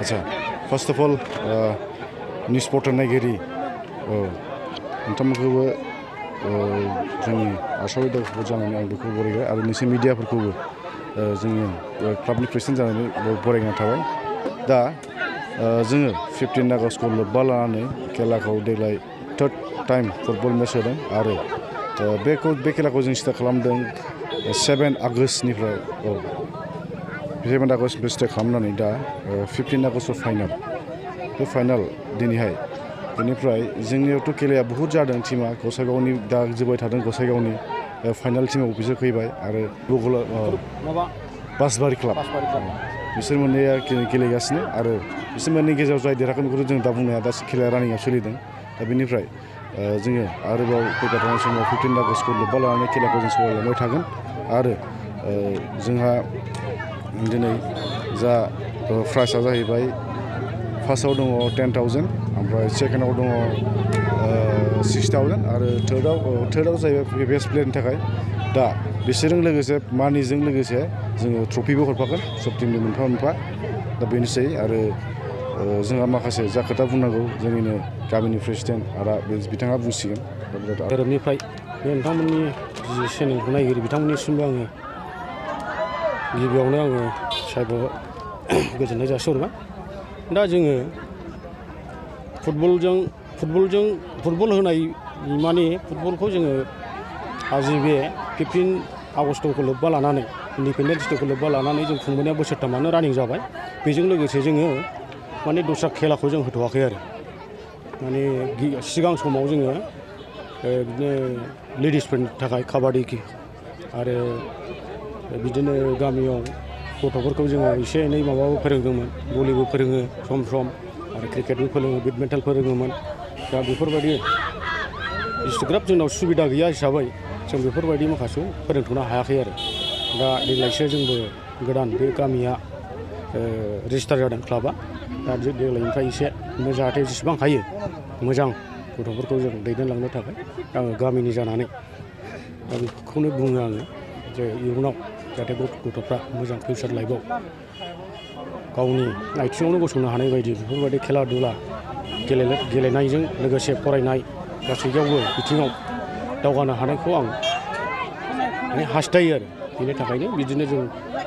आच्छा first of all news portal नायगिरि नोंथांमोनखौबो जोंनि आसामाव दावखौबो जानानै आं बेखौ बरायबाय आरो नोंसोर मिडियाफोरखौबो जोंनि क्लाबनि प्रेसिडेन्ट जानानै बरायना थाबाय दा जोङो 15 आगस्टखौ लोब्बा लानानै खेलाखौ देग्लाय थार्ड टाइम फुटबल मेच होदों आरो बे खेलाखौ जों स्टार्ट खालामदों 7 आगस्टनिफ्राय 7 आगस्टनिफ्राय स्टार्ट खालामनानै दा 15 आगस्टआव फाइनाल बे फाइनाल दिनैहाय बेनिफ्राय जोंनियावथ' खेलाया बहुद जादों टिमा गसाइगावनि दा जोबाय थादों गसाइगावनि फाइनाल टिमाव बिसोर फैबाय आरो बासबारि क्लाब बिसोर मोननैया गेलेगासिनो आरो बिसोर मोननै गेजेराव जाय देरहागोन बेखौथ' जों दा बुंनो हाया दा खेलाया रानिंआव सोलिदों दा बेनिफ्राय जोङो आरोबाव फैबाय थानाय समाव 15 आगस्टखौ लोब्बा लानानै खेलाखौ जों सावरायलांबाय थागोन आरो जोंहा दिनै जा प्राइजआ जाहैबाय फार्स्टआव दङ 10,000 ओमफ्राय सेकेन्डआव दङ 6,000 आरो थार्डआव जाहैबाय बेस्ट प्लेयारनि थाखाय दा बिसोरजों लोगोसे मानिजों लोगोसे जोङो ट्रफिबो हरफागोन सब टिमनि मोनफा मोनफा दा बेनोसै आरो जोंहा माखासे जा खोथा बुंनांगौ जोंनिनो गामिनि प्रेसिडेन्ट आरो बिथाङा बुंसिगोन धोरोमनिफ्राय बे नोंथांमोननि जि चेनेलखौ नायगिरि बिथांमोननिसिमबो आङो गिबियावनो आङो साबायखर गोजोननाय जासिहरबाय दा जोङो फुटबल होनाय माने फुटबलखौ जोङो आजि बे 15 आगस्टखौ लोब्बा लानानै इन्डिपेन्डेन्स डेखौ लोब्बा लानानै जों खुंबोनाया बोसोरथामानो रानिं जाबाय बेजों लोगोसे जोङो माने दस्रा खेलाखौ जों होथ'वाखै आरो माने सिगां समाव जोङो बिदिनो लेडिसफोरनि थाखाय काबाडि आरो बिदिनो गामियाव गथ'फोरखौ जोङो एसे एनै माबाबो फोरोंदोंमोन भलिबो फोरोङो सम सम आरो क्रिकेटबो फोरोङो बेडमिन्टन फोरोङोमोन दा बेफोरबायदि इसिग्राब जोंनाव सुबिदा गैया हिसाबै जों बेफोरबायदि माखासेखौ फोरोंथ'नो हायाखै आरो दा देग्लायसो जोंबो गोदान बे गामिया रेजिस्टार जादों क्लाबा दा देग्लायनिफ्राय एसे जाहाथे जेसेबां हायो मोजां गथ'फोरखौ जों दैदेनलांनो थाखाय आङो गामिनि जानानै दा बेखौनो बुङो आङो जे इयुनाव जाहाथे गथ'फ्रा मोजां फिउचार लाइफआव गावनि आथिङावनो गसंनो हानाय बायदि बेफोरबायदि खेला दुला गेलेनायजों लोगोसे फरायनाय गासैयावबो बिथिङाव दावगानो हानायखौ आं माने हास्थायो आरो बेनि थाखायनो बिदिनो जों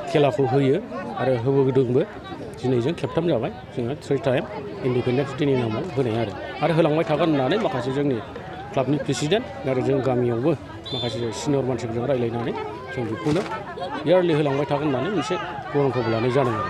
खेलाखौ होयो आरो होबोदोंबो दिनै जों खेबथाम जाबाय जोंहा 3 टाइम इन्डिपेन्डेन्स डेनि नामाव होनाय आरो होलांबाय थागोन होननानै माखासे जोंनि क्लाबनि प्रेसिडेन्ट आरो जों गामियावबो माखासे सिनियर मानसिफोरजों रायज्लायनानै जों बेखौनो इयारलि होलांबाय थागोन होननानै मोनसे गरन्थ'बो लानाय जादों आरो